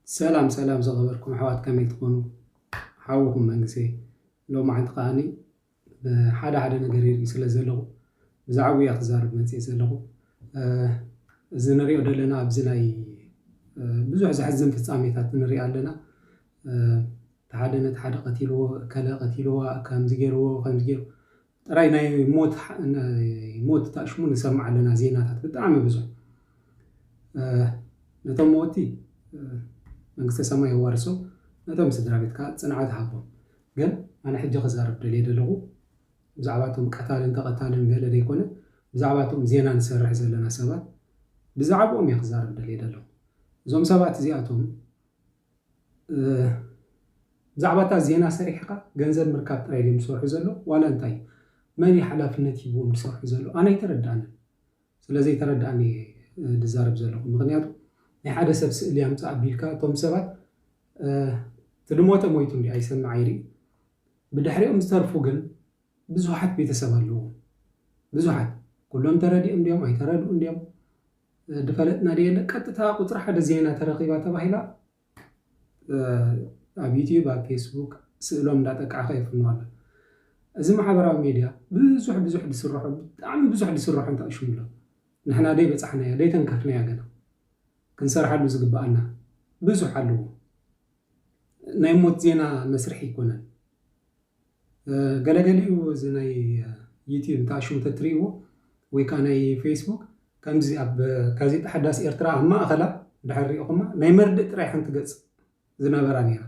ሰላም ሰላም ዝኸበርኩም ኣሕዋት ከመይ ትኾኑ? ሓውኹም መንግሰይ። ሎማዓንቲ ከኣኒ ብሓደ ሓደ ነገር ይርኢ ስለ ዘለኹ ብዛዕባኡ እየ ክዛረብ መፅየ ዘለኹ። እዚ ንሪኦ ዘለና ኣብዚ ናይ ብዙሕ ዘሕዝን ፍፃሜታት ንርኢ ኣለና። እቲ ሓደ ነቲ ሓደ ቀቲልዎ፣ እከለ ቀቲልዋ፣ ከምዚ ገይርዎ፣ ከምዚ ገይሩ ጥራይ ናይ ሞት ሞት ታሽሙ ንሰምዕ ኣለና ዜናታት ብጣዕሚ ብዙሕ። ነቶም መወቲ መንግስተ ሰማይ የዋርሶ፣ ነቶም ስድራ ቤት ከዓ ፅንዓት ሃቦም። ግን ኣነ ሕጂ ክዛረብ ደልየ ዘለኹ ብዛዕባ እቶም ቀታልን ተቐታልን ገለ ዘይኮነ፣ ብዛዕባ እቶም ዜና ንሰርሕ ዘለና ሰባት፣ ብዛዕባኦም እየ ክዛረብ ደልየ ዘለኹ። እዞም ሰባት እዚኣቶም ብዛዕባ እታ ዜና ሰሪሕካ ገንዘብ ምርካብ ጥራይ ድዮም ዝሰርሑ ዘሎ ዋላ እንታይ እዩ? መን እዩ ሓላፍነት ሂብዎም ዝሰርሑ ዘሎ? ኣነ ኣይተረድኣንን። ስለ ዘይተረድኣኒ እየ ዝዛረብ ዘለኹ። ምኽንያቱ ናይ ሓደ ሰብ ስእሊ ኣምፅእ ኣቢልካ እቶም ሰባት እቲ ድሞተ ሞይቱ እንዲ ኣይሰምዕ ኣይርኢ። ብድሕሪኦም ዝተርፉ ግን ብዙሓት ቤተሰብ ኣለዎም። ብዙሓት ኩሎም ተረዲኦም እንዲዮም ኣይተረድኡ እንዲዮም ድፈለጥና ደየለ ቀጥታ ቁፅሪ ሓደ ዜና ተረኺባ ተባሂላ ኣብ ዩቲዩብ ኣብ ፌስቡክ ስእሎም እንዳጠቃዕካ የፍንዋ ኣሎ። እዚ ማሕበራዊ ሚድያ ብዙሕ ብዙሕ ዝስርሖ ብጣዕሚ ብዙሕ ዝስርሖ እንታይ ሽሙ ኣሎ ንሕና ደይ በፃሕናዮ ደይ ተንከፍናዮ ገና ክንሰርሓሉ ዝግበኣና ብዙሕ ኣለዎ። ናይ ሞት ዜና መስርሒ ይኮነን። ገለገሊኡ እዚ ናይ ዩቲዩብ እንታይ ሽሙ ተትርእይዎ ወይ ከዓ ናይ ፌስቡክ ከምዚ ኣብ ጋዜጣ ሓዳስ ኤርትራ ኣብ ማእኸላ ድሕር ሪኢኹማ ናይ መርድእ ጥራይ ሓንቲ ገፅ ዝነበራ ነይራ።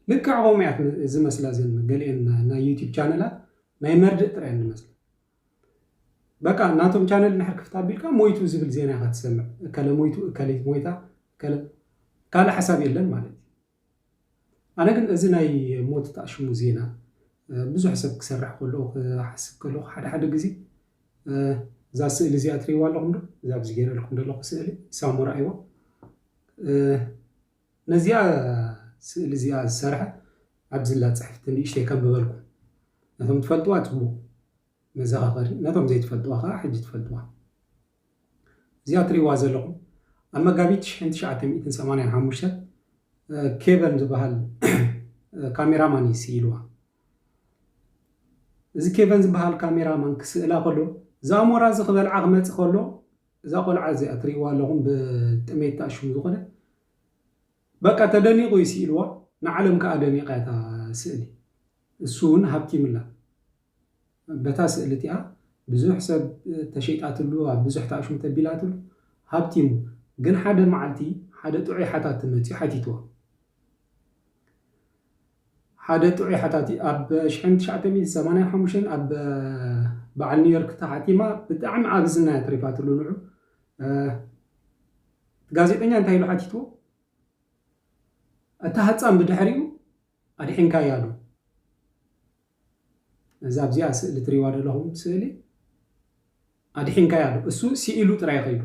ልክዕ ከምኡ እያ ዝመስላ ዘን ገሊአን ናይ ዩቲዩብ ቻነላት ናይ መርድእ ጥራይ ዝመስላ። በቃ ናቶም ቻነል እንድሕር ክፍት ኣቢልካ ሞይቱ ዝብል ዜና ኢኻ ትሰምዕ። እከለ ሞይቱ፣ እከለይት ሞይታ፣ እከለ ካልእ ሓሳብ የለን ማለት እዩ። ኣነ ግን እዚ ናይ ሞት ተኣሽሙ ዜና ብዙሕ ሰብ ክሰርሕ ከሎ ክሓስብ ከለኹ ሓደ ሓደ ግዜ እዛ ስእሊ እዚኣ ትሪእዋ ኣለኹም ዶ? እዛ ኣብዚ ገይረልኩም ዘለኹ ስእሊ ሳሞራ እይዋ። ነዚኣ ስእሊ እዚኣ ዝሰርሐ ኣብዚ ላ ፅሕፍቲ ንእሽተይ ከንብበልኩም ነቶም ትፈልጥዋ ፅቡቅ መዘኻኸሪ ነቶም ዘይትፈልጥዋ ከዓ ሕጂ ትፈልጥዋ። እዚኣ ትሪእዋ ዘለኹም ኣብ መጋቢት ሽሕን ትሽዓተ ሚእትን ሰማንያን ሓሙሽተን ኬቨን ዝበሃል ካሜራማን እዩ ስኢልዋ። እዚ ኬቨን ዝበሃል ካሜራማን ክስእላ ከሎ እዛ ኣሞራ እዚ ክበልዓ ክመፅእ ከሎ እዛ ቆልዓ እዚኣ ትሪእዋ ኣለኹም ብጥሜት ተኣሽሙ ዝኾነ በቃ ተደኒቑ እዩ ስኢልዋ። ንዓለም ከዓ ደኒቓ እታ ስእሊ እሱ እውን ሃብቲምላ በታ ስእሊ እቲኣ ብዙሕ ሰብ ተሸይጣትሉ ኣብ ብዙሕ ተኣሽሙ ተቢላትሉ ሃብቲሙ ግን ሓደ መዓልቲ ሓደ ጥዑይ ሓታቲ መፅዩ ሓቲትዋ። ሓደ ጥዑይ ሓታቲ ኣብ ሽሕን ትሽዓተ ሚእትን ሰማንያን ሓሙሽተን ኣብ በዓል ኒውዮርክ ተሓቲማ ብጣዕሚ ኣብ ዝና እያ ተሪፋትሉ ንዑ ጋዜጠኛ እንታይ ኢሉ ሓቲትዎ? እታ ህፃን ብድሕሪኡ ኣድሒንካያ ዶ? እዛ ኣብዚኣ ስእሊ ትሪእዋ ዘለኹም ስእሊ ኣድሒንካያ ዶ? እሱ ስኢሉ ጥራይ ከይዱ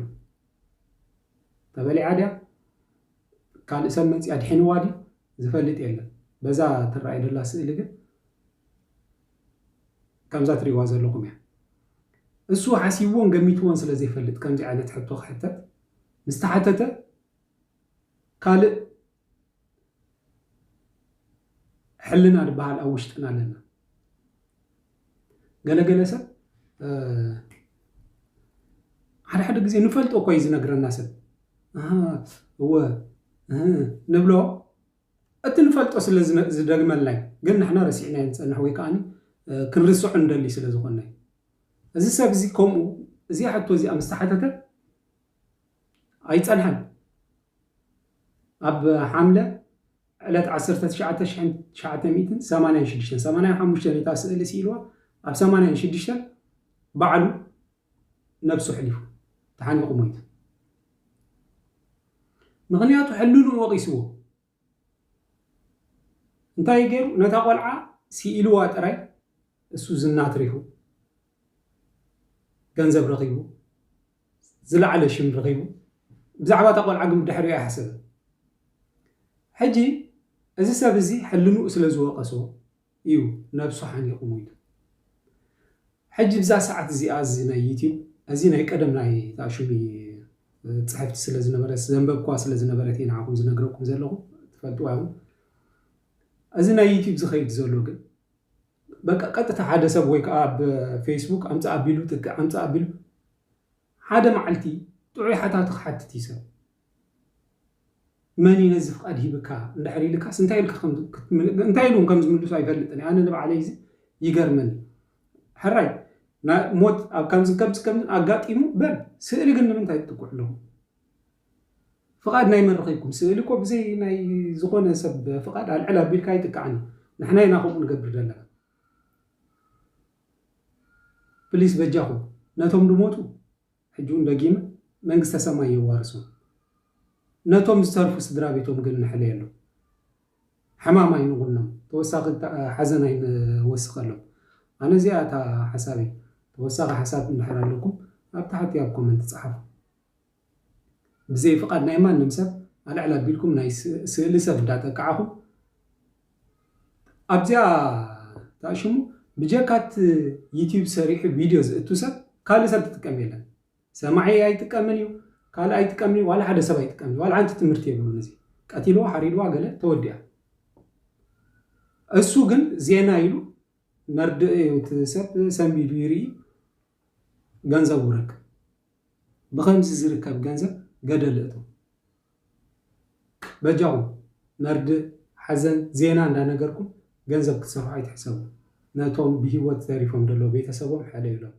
ተበሊዓ ድያ ካልእ ሰብ መፂ ኣድሒንዋ ድዩ ዝፈልጥ የለን። በዛ ትረኣይ ደላ ስእሊ ግን ከምዛ ትሪእዋ ዘለኹም እያ። እሱ ሓሲብዎን ገሚትዎን ስለ ዘይፈልጥ ከምዚ ዓይነት ሕቶ ክሕተት ምስ ተሓተተ ካልእ ሕልና ዝበሃል ኣብ ውሽጥና ኣለና። ገለገለ ሰብ ሓደ ሓደ ግዜ ንፈልጦ እኮ እዩ ዝነግረና ሰብ እወ ንብሎ እቲ ንፈልጦ ስለ ዝደግመልና እዩ። ግን ንሕና ረሲዕና ንፀንሕ ወይ ከዓ ክንርስዖ ንደሊ ስለ ዝኾንና እዩ። እዚ ሰብ እዚ ከምኡ እዚኣ ሕቶ እዚኣ ምስ ተሓተተ ኣይፀንሐን። ኣብ ሓምለ ዕለት ዓሰርተ ትሽዓተ ሽሕን ትሽዓተ ሚእትን ሰማንያን ሽዱሽተን ሰማንያን ሓሙሽተን እታ ስእሊ ስኢልዋ ኣብ ሰማንያን ሽዱሽተን ባዕሉ ነብሱ ኣሕሊፉ ተሓኒቑ ሞይቱ። ምኽንያቱ ሕልንኡ ወቒስዎ። እንታይ ገይሩ ነታ ቆልዓ ስኢልዋ ጥራይ እሱ ዝና ኣትሪፉ ገንዘብ ረኺቡ ዝለዓለ ሽም ረኺቡ ብዛዕባ እታ ቆልዓ ግን ብድሕሪኡ ኣይሓሰበን። ሕጂ እዚ ሰብ እዚ ሕልንኡ ስለ ዝወቐሶ እዩ ነብሱ ሓኒቑ ሞይቱ። ሕጂ ብዛ ሰዓት እዚኣ እዚ ናይ ዩቲዩብ እዚ ናይ ቀደም ናይ ታሽሚ ፅሕፍቲ ስለ ዝነበረት ዘንበብኳ ስለ ዝነበረት እየ ንዓኹም ዝነግረኩም ዘለኹ። ትፈልጥዋ እውን። እዚ ናይ ዩቲዩብ ዝኸይድ ዘሎ ግን በቃ ቀጥታ ሓደ ሰብ ወይ ከዓ ኣብ ፌስቡክ ኣምፃእ ኣቢሉ ጥቅዕ ኣምፃእ ኣቢሉ ሓደ መዓልቲ ጥዑይ ሓታቲ ክሓትት እዩ ሰብ። መን እዩ ነዚ ፍቓድ ሂብካ እንድሕር ኢልካስ እንታይ ኢልካ ከም- ክትም- እንታይ ኢሉ ከም ዝምልሱ ኣይፈልጥን። ኣነ ንባዕለይ እዚ ይገርመኒ። ሕራይ ና- ሞት ኣብ ከምዚ ከምዚ ከምዚ ኣጋጢሙ በል ስእሊ ግን ንምንታይ ትጥቅዑ ኣለኹም? ፍቓድ ናይ መን ረኺብኩም? ስእሊ እኮ ብዘይ ናይ ዝኾነ ሰብ ፍቓድ ኣልዕል ኣቢልካ ኣይጥቃዕን። ንሕና ኢና ከምኡ ንገብር ዘለና። ፕሊስ በጃኹም ነቶም ድሞቱ ሕጂ እውን ደጊመ መንግስተ ሰማይ የዋርሶም። ነቶም ዝተርፉ ስድራ ቤቶም ግን ንሕለየሎም። ሕማም ኣይንቑኖም፣ ተወሳኺ ታ- ሓዘን ኣይንወስኸሎም። ኣነ እዚኣ እታ ሓሳበይ። ተወሳኺ ሓሳብ እንድሕር ኣለኩም ኣብ ታሕቲ ኣብ ኮመንት ጸሓፉ። ብዘይ ፍቓድ ናይ ማንም ሰብ ኣልዕል ኣቢልኩም ናይ ስ- ስእሊ ሰብ እንዳጠቃዕኹም ኣብዚኣ ታሽሙ ብጀካት ዩቲዩብ ሰሪሑ ቪድዮ ዝእቱ ሰብ ካልእ ሰብ ትጥቀም የለን። ሰማዒ ኣይጥቀምን እዩ፣ ካልእ ኣይጥቀምን እዩ፣ ዋላ ሓደ ሰብ ኣይጥቀምን እዩ፣ ዋላ ሓንቲ ትምህርቲ የብሉን። እዚ ቀቲልዋ ሓሪድዋ ገለ ተወዲኣ። እሱ ግን ዜና ኢሉ መርድእ እዩ፣ እቲ ሰብ ሰንቢዱ ይርኢ ገንዘቡ ረክብ። ብኸምዚ ዝርከብ ገንዘብ ገደል እቶ። በጃኹም መርድእ ሓዘን ዜና እንዳነገርኩም ገንዘብ ክትሰርሑ ኣይትሕሰቡ። ነቶም ብህይወት ተሪፎም ዘለዉ ቤተሰቦም ሕለዩሎም።